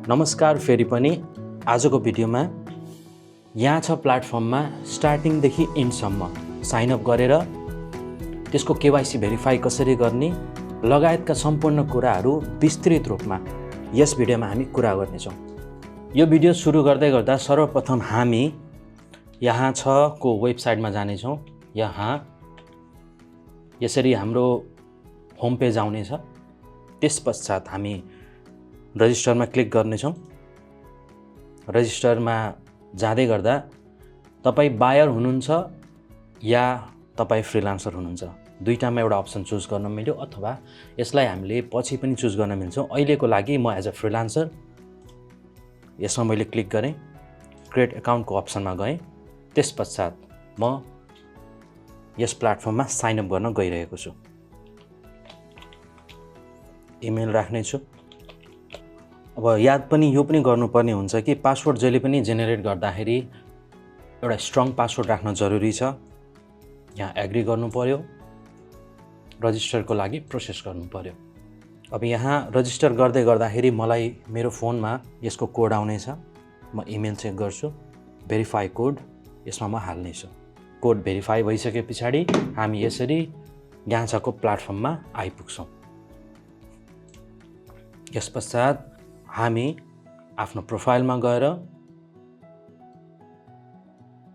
नमस्कार फेरि पनि आजको भिडियोमा यहाँ छ प्लेटफर्ममा स्टार्टिङदेखि एन्डसम्म साइन अप गरेर त्यसको केवाइसी भेरिफाई कसरी गर्ने लगायतका सम्पूर्ण कुराहरू विस्तृत रूपमा यस भिडियोमा हामी कुरा गर्नेछौँ। यो भिडियो सुरु गर्दै गर्दा सर्वप्रथम हामी यहाँ छ को वेबसाइटमा जानेछौँ। यहाँ यसरी हाम्रो होम पेज आउनेछ। त्यसपश्चात हामी रजिस्टरमा क्लिक गर्नेछौँ। रजिस्टरमा जाँदै गर्दा तपाईँ बायर हुनुहुन्छ या तपाईँ फ्रिलान्सर हुनुहुन्छ, दुईटामा एउटा अप्सन चुज गर्न मिल्यो, अथवा यसलाई हामीले पछि पनि चुज गर्न मिल्छ। अहिलेको लागि म एज अ फ्रिलान्सर यसमा मैले क्लिक गरेँ, क्रिएट एकाउन्टको अप्सनमा गएँ। त्यसपश्चात म यस प्लेटफर्ममा साइन अप गर्न गइरहेको छु। इमेल राख्नेछु। अब याद पनि यो पनि गर्नुपर्ने हुन्छ कि पासवर्ड जहिले पनि जेनेरेट गर्दाखेरि एउटा स्ट्रङ पासवर्ड राख्न जरुरी छ। यहाँ एग्री गर्नु पर्यो, रजिस्टरको लागि प्रोसेस गर्नु पर्यो। अब यहाँ रजिस्टर गर्दै गर्दाखेरि मलाई मेरो फोनमा यसको कोड आउनेछ। म इमेल चेक गर्छु, भेरिफाई कोड यसमा म हाल्नेछु। कोड भेरिफाई भइसके पछाडि हामी यसरी यहाँ छको प्लेटफर्ममा आइपुग्छौँ। यस पश्चात हामी आफ्नो प्रोफाइलमा गएर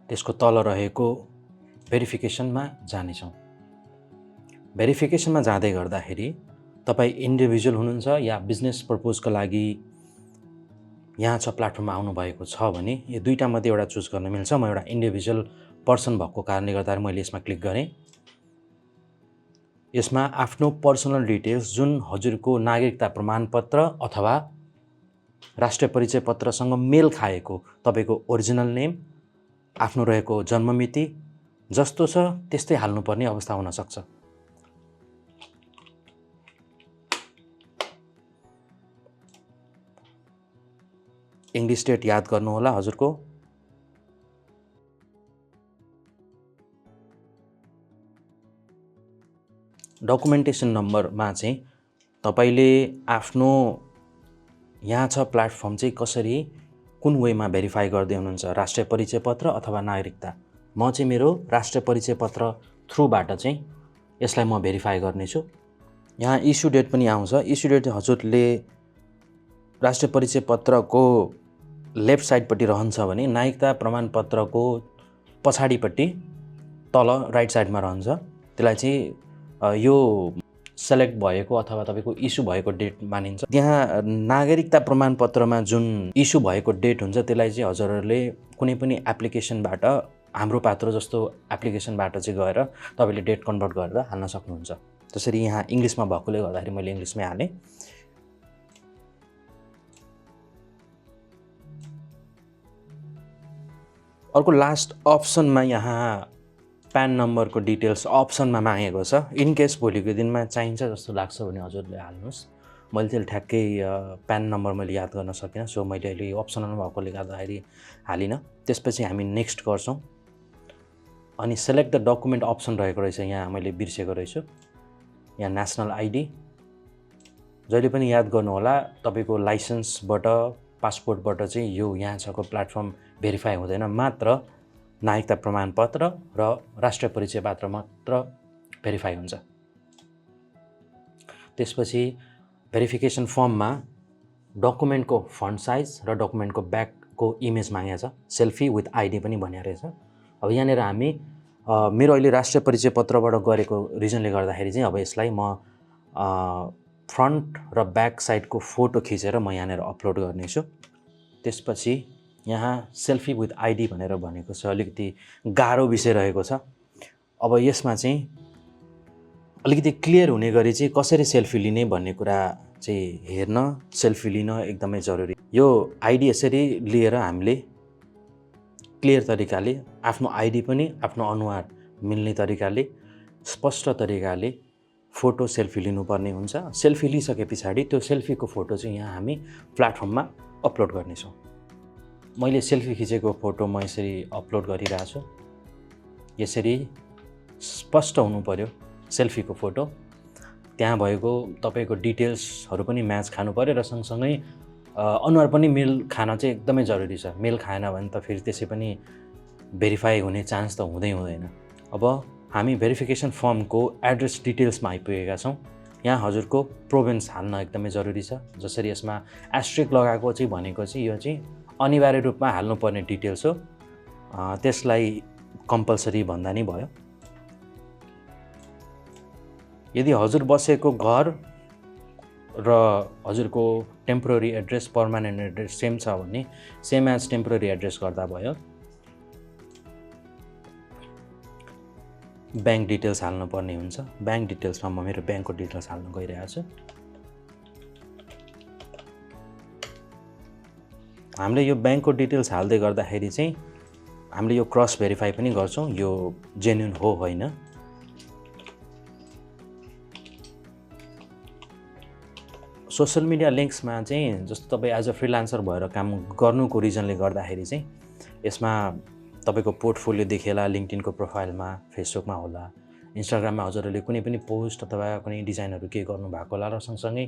त्यसको तल रहेको भेरिफिकेसनमा जानेछौँ। भेरिफिकेसनमा जाँदै गर्दाखेरि तपाईँ इन्डिभिजुअल हुनुहुन्छ या बिजनेस पर्पजको लागि यहाँ छ प्लेटफर्ममा आउनुभएको छ भने यो दुईटा मध्ये एउटा चुज गर्न मिल्छ। म एउटा इन्डिभिजुअल पर्सन भएको कारणले गर्दा मैले यसमा क्लिक गरेँ। यसमा आफ्नो पर्सनल डिटेल्स जुन हजुरको नागरिकता प्रमाणपत्र अथवा राष्ट्रिय परिचय पत्रसँग मेल खाएको तपाईको ओरिजिनल नेम, आफ्नो रहेको जन्ममिति जस्तो छ त्यस्तै हाल्नुपर्ने अवस्था हुन सक्छ। इङ्ग्लिस स्टेट याद गर्नु होला हजुरको। डकुमेन्टेसन नम्बरमा चाहिँ तपाईले आफ्नो यहाँ छ प्लेटफर्म चाहिँ कसरी कुन वेमा भेरिफाई गर्दै हुनुहुन्छ, राष्ट्रिय परिचय पत्र अथवा नागरिकता। म चाहिँ मेरो राष्ट्रिय परिचय पत्र थ्रुबाट चाहिँ यसलाई म भेरिफाई गर्नेछु। यहाँ इस्यु डेट पनि आउँछ। इस्यु डेट हजुरले राष्ट्रिय परिचय पत्रको लेफ्ट साइडपट्टि रहन्छ भने नागरिकता प्रमाणपत्रको पछाडिपट्टि तल राइट साइडमा रहन्छ। त्यसलाई चाहिँ यो सेलेक्ट भएको अथवा तपाईको इस्यु भएको डेट मानिन्छ। यहाँ नागरिकता प्रमाणपत्रमा जुन इस्यु भएको डेट हुन्छ त्यसलाई चाहिँ हजुरहरूले कुनै पनि एप्लिकेसनबाट हाम्रो पात्र जस्तो एप्लिकेसनबाट चाहिँ गएर तपाईले डेट कन्भर्ट गरेर हाल्न सक्नुहुन्छ। त्यसरी यहाँ इङ्ग्लिसमा भएकोले गर्दाखेरि मैले इङ्ग्लिसमै हालेँ। अर्को लास्ट अप्सनमा यहाँ प्यान नम्बरको डिटेल्स अप्सनमा मागेको छ। इन केस भोलिको दिनमा चाहिन्छ जस्तो लाग्छ भने हजुरले हाल्नुहोस्। मैले त्यसले ठ्याक्कै प्यान नम्बर मैले याद गर्न सकिनँ, सो मैले अहिले यो अप्सनल भएकोले गर्दाखेरि हालिनँ। त्यसपछि हामी नेक्स्ट गर्छौँ। अनि सेलेक्ट द डकुमेन्ट अप्सन रहेको रहेछ, यहाँ मैले बिर्सेको रहेछु। यहाँ नेसनल आइडी जहिले पनि याद गर्नु होला। तपाईँको लाइसेन्सबाट पासपोर्टबाट चाहिँ यो यहाँ छको प्लेटफर्म भेरिफाई हुँदैन, मात्र नागरिकता प्रमाणपत्र र राष्ट्रिय परिचय पत्र मात्र भेरिफाई हुन्छ। त्यसपछि भेरिफिकेसन फर्ममा डकुमेन्टको फ्रन्ट साइज र डकुमेन्टको ब्याकको इमेज मागेको छ। सेल्फी विथ आइडी पनि भनिएको रहेछ। अब यहाँनिर हामी मेरो अहिले राष्ट्रिय परिचय पत्रबाट गरेको रिजनले गर्दाखेरि चाहिँ अब यसलाई म फ्रन्ट र ब्याक साइडको फोटो खिचेर म यहाँनिर अपलोड गर्नेछु। त्यसपछि यहाँ सेल्फी विथ आइडी भनेर भनेको छ, अलिकति गाह्रो विषय रहेको छ। अब यसमा चाहिँ अलिकति क्लियर हुने गरी चाहिँ कसरी सेल्फी लिने भन्ने कुरा चाहिँ हेर्न, सेल्फी लिन एकदमै जरुरी। यो आइडी यसरी लिएर हामीले क्लियर तरिकाले आफ्नो आइडी पनि आफ्नो अनुहार मिल्ने तरिकाले स्पष्ट तरिकाले फोटो सेल्फी लिनुपर्ने हुन्छ। सेल्फी लिइसके पछाडि त्यो सेल्फीको फोटो चाहिँ यहाँ हामी प्लेटफर्ममा अपलोड गर्नेछौँ। मैले सेल्फी खिचेको फोटो म यसरी अपलोड गरिरहेको छु। यसरी स्पष्ट हुनु पर्यो सेल्फीको फोटो। त्यहाँ भएको तपाईको डिटेल्सहरु पनि म्याच खानु पर्यो र सँगसँगै अनुहार पनि मेल खान चाहिँ एकदमै जरुरी छ। मेल खाएन भने त फेरि त्यसै पनि भेरिफाई हुने चान्स त हुँदैन। अब हामी भेरिफिकेसन फर्मको एड्रेस डिटेल्समा आइपुगेका छौँ। यहाँ हजुरको प्रोभिन्स हाल्न एकदमै जरुरी छ। जसरी यसमा एस्ट्रिक लगाएको चाहिँ भनेको चाहिँ यो चाहिँ अनिवार्य रूपमा हाल्नुपर्ने डिटेल्स हो। त्यसलाई कम्पल्सरी भन्दा नि भयो। यदि हजुर बसेको घर र हजुरको temporary address permanent address same छ भने सेम एज टेम्पोररी एड्रेस गर्दा भयो। ब्याङ्क डिटेल्स हाल्नुपर्ने हुन्छ। ब्याङ्क डिटेल्समा म मेरो ब्याङ्कको डिटेल्स हाल्न गइरहेको छु। हामीले यो ब्याङ्कको डिटेल्स हाल्दै गर्दाखेरि चाहिँ हामीले यो क्रस भेरिफाई पनि गर्छौँ यो जेन्युन हो होइन। सोसल मिडिया लिङ्क्समा चाहिँ जस्तो तपाईँ एज अ फ्रिलान्सर भएर काम गर्नुको रिजनले गर्दाखेरि चाहिँ यसमा तपाईँको पोर्टफोलियो देखेला लिङ्क्डइनको प्रोफाइलमा, फेसबुकमा होला, इन्स्टाग्राममा हजुरहरूले कुनै पनि पोस्ट अथवा कुनै डिजाइनहरू केही गर्नुभएको होला र सँगसँगै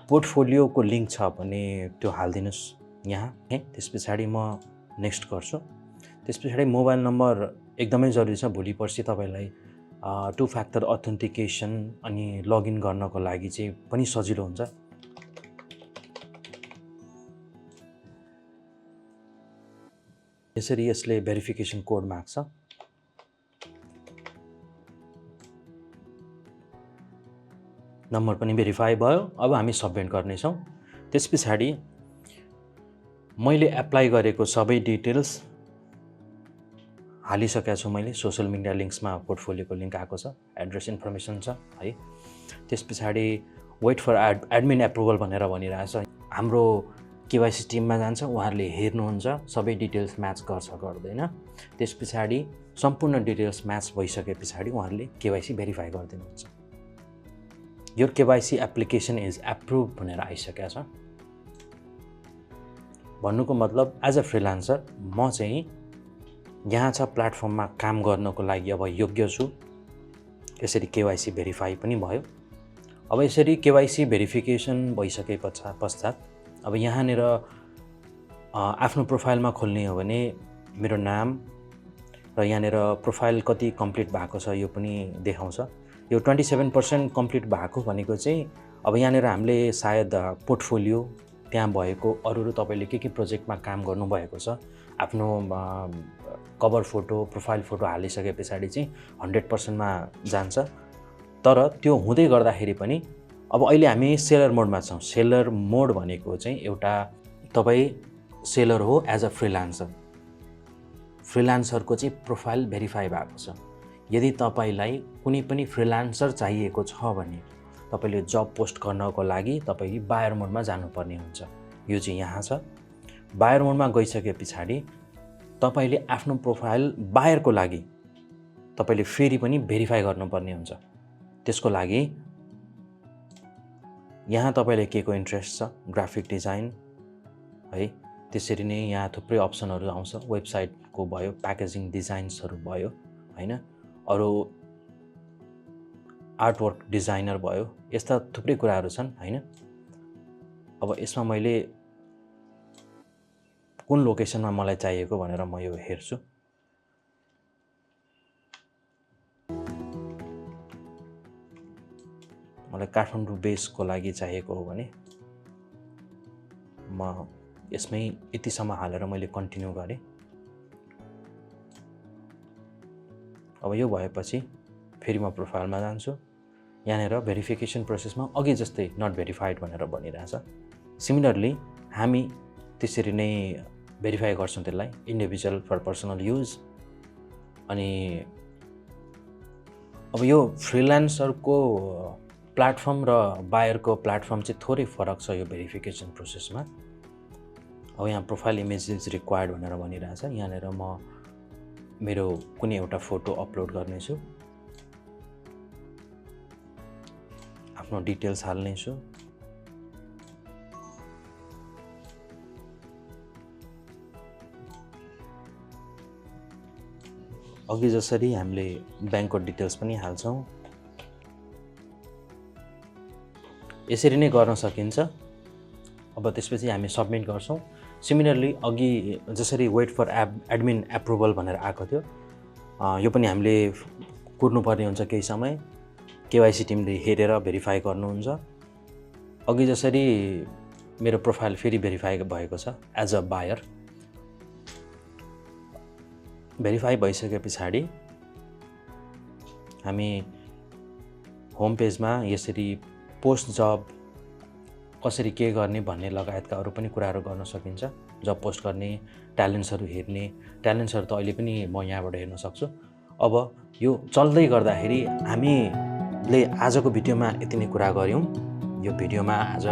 पोर्टफोलियोको लिङ्क छ भने त्यो हालिदिनुहोस् यहाँ है। त्यस पछाडि म नेक्स्ट गर्छु। त्यस पछाडि मोबाइल नम्बर एकदमै जरुरी छ। भोलि पर्सि तपाईँलाई 2 फ्याक्टर अथेन्टिकेसन अनि लगइन गर्नको लागि चाहिँ पनि सजिलो हुन्छ। यसरी यसले भेरिफिकेसन कोड माग्छ। नम्बर पनि भेरिफाई भयो। अब हामी सबमिट गर्नेछौँ। त्यस पछाडि मैले एप्लाई गरेको सबै डिटेल्स हालिसकेको छु। मैले सोसल मिडिया लिङ्क्समा पोर्टफोलियोको लिङ्क आएको छ, एड्रेस इन्फर्मेसन छ है। त्यस पछाडि वेट फर एडमिन एप्रुभल भनेर भनिरहेछ। हाम्रो केवाइसी टिममा जान्छ, उहाँहरूले हेर्नुहुन्छ सबै डिटेल्स म्याच गर्छ गर्दैन। त्यस पछाडि सम्पूर्ण डिटेल्स म्याच भइसके पछाडि उहाँहरूले केवाइसी भेरिफाई गरिदिनुहुन्छ। यो केवाइसी एप्लिकेसन इज एप्रुभ भनेर आइसकेको छ। भन्नुको मतलब एज अ फ्रिलान्सर म चाहिँ यहाँ छ प्लेटफर्ममा काम गर्नको लागि अब योग्य छु। यसरी केवाइसी भेरिफाई पनि भयो। अब यसरी केवाइसी भेरिफिकेसन भइसके पश्चात अब यहाँनिर आफ्नो प्रोफाइलमा खोल्ने हो भने मेरो नाम र यहाँनिर प्रोफाइल कति कम्प्लिट भएको छ यो पनि देखाउँछ। यो 27% कम्प्लिट भएको भनेको चाहिँ अब यहाँनिर हामीले सायद पोर्टफोलियो त्यहाँ भएको अरू तपाईँले के प्रोजेक्टमा काम गर्नुभएको छ, आफ्नो कभर फोटो, प्रोफाइल फोटो हालिसके पछाडि चाहिँ 100%मा जान्छ। तर त्यो हुँदै गर्दाखेरि पनि अब अहिले हामी सेलर मोडमा छौँ। सेलर मोड भनेको चाहिँ एउटा तपाईँ सेलर हो एज अ फ्रिलान्सर। फ्रिलान्सरको चाहिँ प्रोफाइल भेरिफाई भएको छ। यदि तपाईँलाई कुनै पनि फ्रिलान्सर चाहिएको छ भने तपाईँले जब पोस्ट गर्नको लागि तपाईँ बायर मोडमा जानुपर्ने हुन्छ। यो चाहिँ यहाँ छ। बायर मोडमा गइसके पछाडि तपाईँले आफ्नो प्रोफाइल बायरको लागि तपाईँले फेरि पनि भेरिफाई गर्नुपर्ने हुन्छ। त्यसको लागि यहाँ तपाईँले के को इन्ट्रेस्ट छ, ग्राफिक डिजाइन है। त्यसरी नै यहाँ थुप्रै अप्सनहरू आउँछ। वेबसाइटको भयो, प्याकेजिङ डिजाइन्सहरू भयो हैन, अरू आर्टवर्क डिजाइनर भयो, यस्ता थुप्रै कुराहरू छन् हैन। अब यसमा मैले कुन लोकेसनमा मलाई चाहिएको भनेर म यो हेर्छु। मलाई काठमाडौँ बेसको लागि चाहिएको हो भने म यसमै यतिसम्म हालेर मैले कन्टिन्यू गरेँ। अब यो भएपछि फेरि म प्रोफाइलमा जान्छु। यहाँनिर भेरिफिकेसन प्रोसेसमा अघि जस्तै नट भेरिफाइड भनेर भनिरहेछ। सिमिलरली हामी त्यसरी नै भेरिफाई गर्छौँ त्यसलाई, इन्डिभिजुअल फर पर्सनल युज। अनि अब यो फ्रिलान्सरको प्लेटफर्म र बायरको प्लेटफर्म चाहिँ थोरै फरक छ यो भेरिफिकेसन प्रोसेसमा। अब यहाँ प्रोफाइल इमेज इज रिक्वायर्ड भनेर भनिरहेछ। यहाँनिर म मेरो कुनै एउटा फोटो अपलोड गर्नेछु, आफ्नो डिटेल्स हाल्नेछु। अघि जसरी हामीले ब्याङ्कको डिटेल्स पनि हाल्छौँ यसरी नै गर्न सकिन्छ। अब त्यसपछि हामी सबमिट गर्छौँ। सिमिलरली अघि जसरी वेट फर एडमिन एप्रुभल भनेर आएको थियो, यो पनि हामीले कुर्नुपर्ने हुन्छ केही समय। केवाइसी टिमले हेरेर भेरिफाई गर्नुहुन्छ। अघि जसरी मेरो प्रोफाइल फेरि भेरिफाई भएको छ एज अ बायर। भेरिफाई भइसके पछाडि हामी होम पेजमा यसरी पोस्ट जब कसरी के गर्ने भन्ने लगायतका अरू पनि कुराहरू गर्न सकिन्छ। जब पोस्ट गर्ने, ट्यालेन्ट्सहरू हेर्ने, ट्यालेन्ट्सहरू त अहिले पनि म यहाँबाट हेर्न सक्छु। अब यो चल्दै गर्दाखेरि हामीले आजको भिडियोमा यति नै कुरा गऱ्यौँ। यो भिडियोमा आज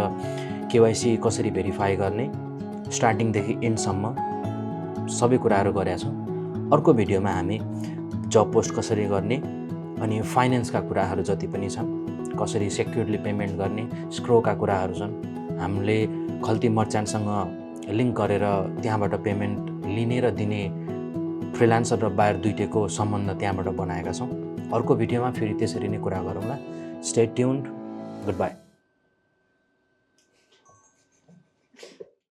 केवाइसी कसरी भेरिफाई गर्ने स्टार्टिङदेखि एन्डसम्म सबै कुराहरू गरेका छौँ। अर्को भिडियोमा हामी जब पोस्ट कसरी गर्ने अनि फाइनेन्सका कुराहरू जति पनि छन्, कसरी सेक्युरली पेमेन्ट गर्ने, स्क्रोका कुराहरू छन्, हामीले खल्ती मर्चान्टसँग लिङ्क गरेर त्यहाँबाट पेमेन्ट लिने र दिने फ्रिलान्सर र बायर दुइटैको सम्बन्ध त्यहाँबाट बनाएका छौँ। अर्को भिडियोमा फेरि त्यसरी नै कुरा गरौँला। Stay tuned. Good by.